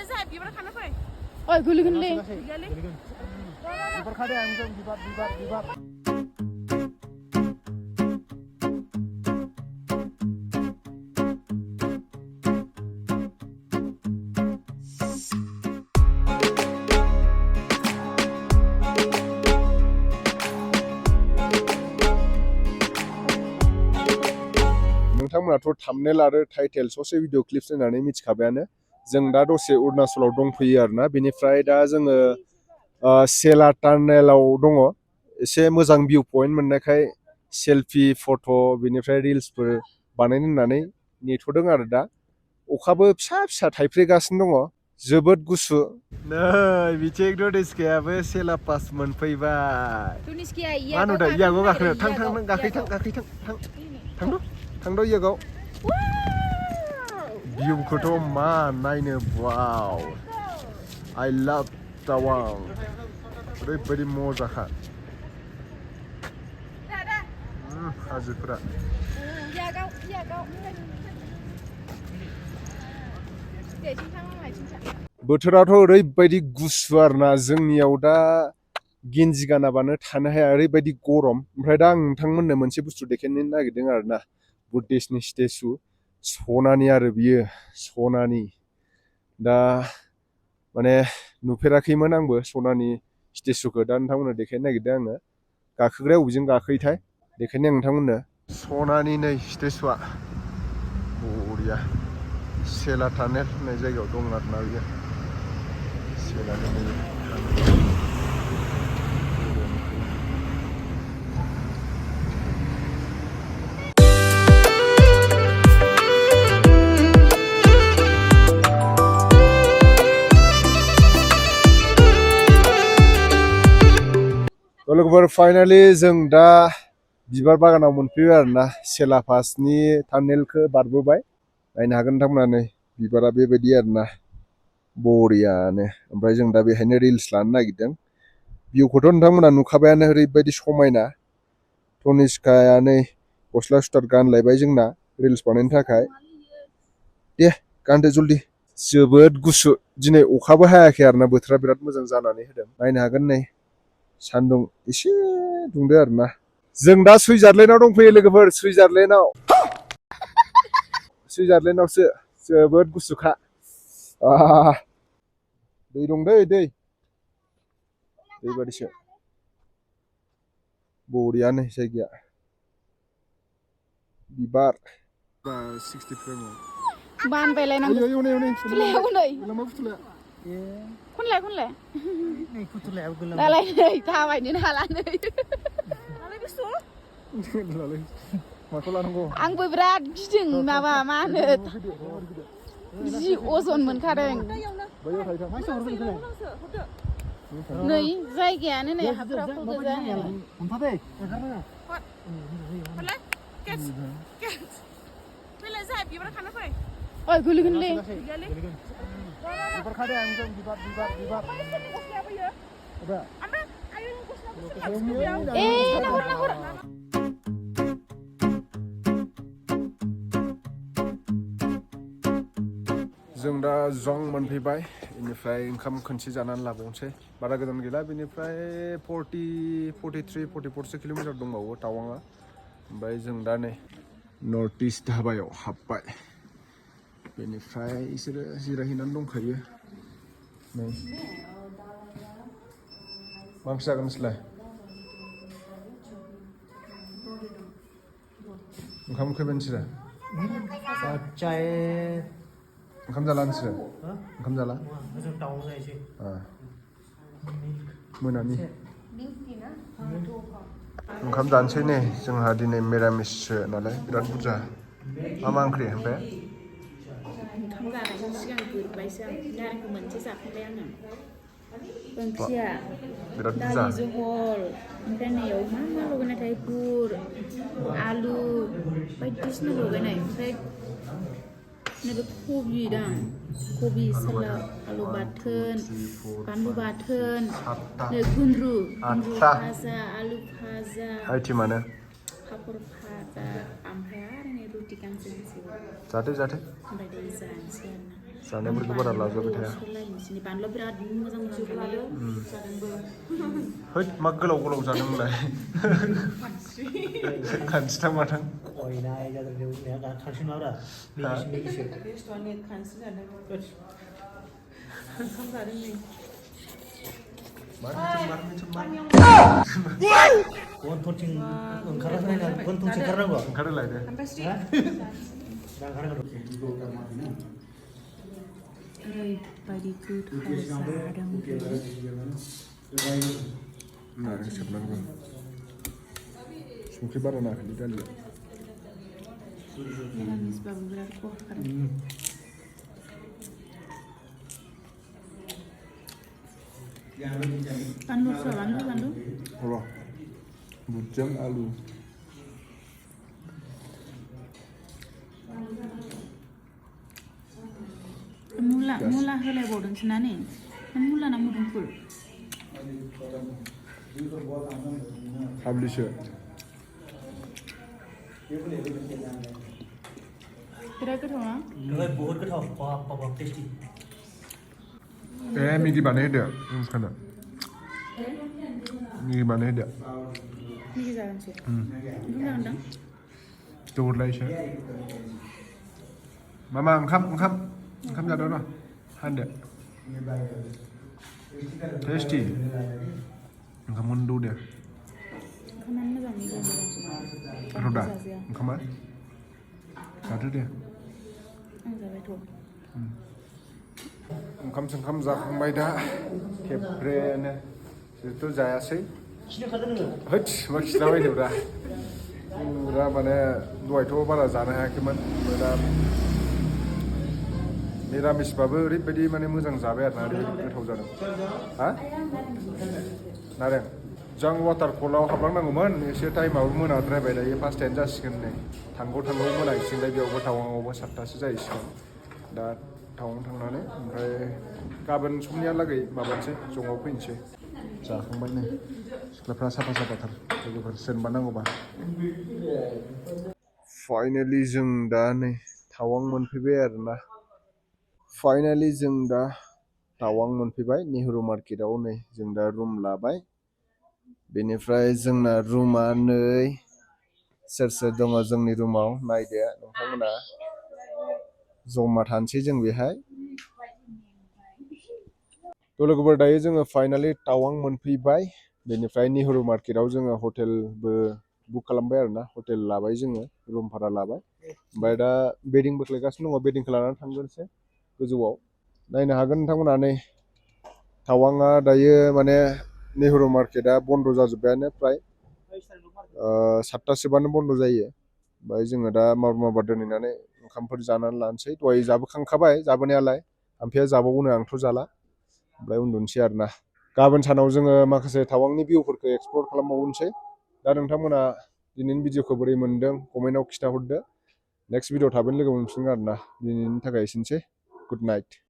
Oi, goligin-le. नोंथांमोनाथ' thumbnail आरो title ससे video clips नायनानै मिथिखाबायानो जों दा दसे अरुणाचलाव दंफैयो आरोना बेनिफ्राय दा जोङो सेला टार्नेलाव दङ एसे मोजां भिउ पइन्ट मोननायखाय सेलफि फट' बेनिफ्राय रिल्सफोर बानायनो होननानै नेथ'दों आरो दा अखाबो फिसा फिसा थाइफ्रिगासिनो दङ जोबोद गुसु नै बिथिंथ' दिस्कायाबो सेला पास मोनफैबाय मा नुदों इयागाव गाखोनो थां थांद' इयागाव भिउखौथ' मा नायनो वाव I love Tawang ओरैबायदि मजाखा हाजोफोरा बोथोराथ' ओरैबायदि गुसु आरोना जोंनियाव दा गेन्जि गानाबानो थानो हाया ओरैबायदि गरम ओमफ्राय दा आं नोंथांमोननो मोनसे बुस्थु देखायनो नागिरदों आरोना बुद्धिस्टनि स्टेचु सनानि आरो बियो सनानि दा माने नुफेराखैमोन आंबो सनानि स्टेचुखौ दा नोंथांमोननो देखायनो नागिरदों आङो गाखोग्राया बबेजों गाखोयोथाय देखायनो आं नोंथांमोननो सनानि नै स्टेचुआ बरिया सेला टानेल होननाय जायगायाव दं आरोना बियो सेलानि नै लोगोफोर फाइनालि जों दा बिबार बागानाव मोनफैबाय आरोना सेला पासनि टानेलखौ बारबोबाय नायनो हागोन नोंथांमोना नै बिबारा बेबायदि आरोना बरियानो ओमफ्राय जों दा बेहायनो रिल्स लानो नागिरदों भिउखौथ' नोंथांमोना नुखाबायानो ओरैबायदि समायना तनिष्काया नै गस्ला सुटार गानलायबाय जोंना रिल्स बानायनो थाखाय दे गानदो जल्दि जोबोद गुसु दिनै अखाबो हायाखै आरोना बोथोरा बिराद मोजां जानानै होदों नायनो हागोन नै सान्दुं एसे दुंदो आरोना जों दा सुइजारलेण्डआव दंफैयो लोगोफोर सुइजारलेण्डआवसो जोबोद गुसुखा दै दं दै बादिसो बरियानो जायगाया बिबार 65 बानबायलायनांगौ खनलाय दालाय नै थाबायनोनो हाला नै माखौ लानांगौ आंबो बिराद गिदों माबा मा होनो जि अजन मोनखादों नै जायगायानो नै हाफ्राफोर गोजा ओइ गोलैगोनलै जों दा जं मोनफैबाय बेनिफ्राय ओंखाम खनसे जानानै लाबावनोसै बारा गोजान गैला बेनिफ्राय 43-44 किल'मिटार दंबावो टावाङा ओमफ्राय जों दा नै नर्थ इस्ट धाबायाव हाबबाय बेनिफ्राय बिसोरो जिरायहैनानै दंखायो नै मा ओंख्रि जागोन नोंसोरलाय ओंखाम उखैबाय नोंसोरो ओंखाम जाला नोंसोरो ओंखाम जाला मोनानि ओंखाम जानोसै नै जोंहा दिनै मिरामिससो नालाय बिराद बुरजा मा ओंख्रि ओमफ्राय ओंखाम जानायनि सिगां गोदबायसो आं नारेंखौ मोनसे जाखांबाय आङो ओंख्रिया दालि जहल ओमफ्राय नैयाव मा लगायनाय थायो गुर आलु बायदिसिना लगायनाय ओमफ्राय नैबे कबि दां कबि सालाद आलु बाथोन बानलु बाथोन नै गुन्द्रु भाजा आलु भाजा आइटेमानो पापर भाजा ओमफ्राय आरो नै रुटि गांसे जादो ओमफ्राय दै जानोसै आरोना जानायफोरखौ बारा लाजाबाय थाया नोंसिनि बानलु बिराद मोजां मोजां जादोंबो हैद मा गोलाव गोलाव जादों होनलाय खानस्रि माथां अयनाय जादों खानस्रि नङाब्रा मेगिसो रेस्टुरेन्टनि खानस्रि जादों ओंखाम जादों नै गन्थंथिं ओंखारनांगौ गन्थंथिं ओंखारनांगौ ओंखारोलाय दे ओरैबायदि गोथाव जादों नारें सेबनांगौ संख्रि बारा नाङाखै दालिया निरामिसबाबो बिराद खहाबखादों बानलु र' बुदजों आलु मुला होलायबावदोंसो ना नै मुला ना मुदुमफुल हाब्लिसो बिराद गोथाव ना बहुत गोथाव बाब टेस्टि मेगि बानायहोदो ओंखानो मेगि बानायहोदो मेगि जागोनसो ओंखाम जागोनदां जौहरलायसो मामा ओंखाम जादो र' हानदो टेस्टि ओंखामखौनो दौदो ओंखामानो मोजांसो र'दा ओंखामा जादो दे आं जाबायथ' ओंखाम सोंखाम जाखांबाय दा खेबब्रेनो जिहेथु जायासै हैद मा खिलाबायदोब्रा फुरा माने दहायथ' बारा जानो हायाखैमोन ओमफ्राय दा निरामिसबाबो ओरैबायदि माने मोजां जाबाय आरोना ओरैबायदि गोथाव जादों हा नारें जों वाटारफलाव हाबलांनांगौमोन एसे टाइमाबो मोनाद्रायबाय दायो 5टायानो जासिगोन नै थांगौ मोनाहैसिगोनलाय बेयावबो टावाङावबो 7टासो जाहैसिगोन दा टावां थांनानै ओमफ्राय गाबोन समनिहालागै माबानोसै ज'आव फैनोसै जाखांबाय नै सिख्लाफ्रा साफाथार लोगोफोर सोरनोबा नांगौबा फाइनालि जों दा नै टावां मोनफैबाय आरोना फाइनालि जों दा टावां मोनफैबाय नेहरू मार्केटआव नै जों दा रुम लाबाय बेनिफ्राय जोंना रुमा नै सोर दङ जोंनि रुमाव नायदो नोंथांमोना जमा थानोसै जों बेहाय थ' लोगोफोर दायो जोङो फाइनालि टावां मोनफैबाय बेनिफ्राय नेहरू मार्केटआव जोङो हटेलबो बुक खालामबाय आरोना हटेल लाबाय जोङो रुम भारा लाबाय ओमफ्राय दा बेडिंबो खालायगासिनो दङ बेडिंखौ लानानै थांगोनसै गोजौआव नायनो हागोन नोंथांमोना नै टावाङा दायो माने नेहरू मार्केटआ बन्द' जाजोब्बायानो फ्राय 7टासोबानो बन्द' जायो ओमफ्राय जोङो दा माबा दोनहैनानै ओंखामफोर जानानै लानोसै दहाय जाबोखांखाबाय जाबोनायालाय ओमफ्राय जाबावगोनो आंथ' जाला ओमफ्राय उन्दुनोसै आरोना गाबोन सानाव जोङो माखासे टावांनि भिउफोरखौ एक्सप्लर खालामबावनोसै दा नोंथांमोना दिनैनि भिडिअखौ बोरै मोन्दों कमेन्टआव खिन्थाहरदो नेक्स्ट भिडिअ थाबैनो लोगो मोनफिनगोन आरोना दिनैनि थाखाय एसेनोसै गुड नाइट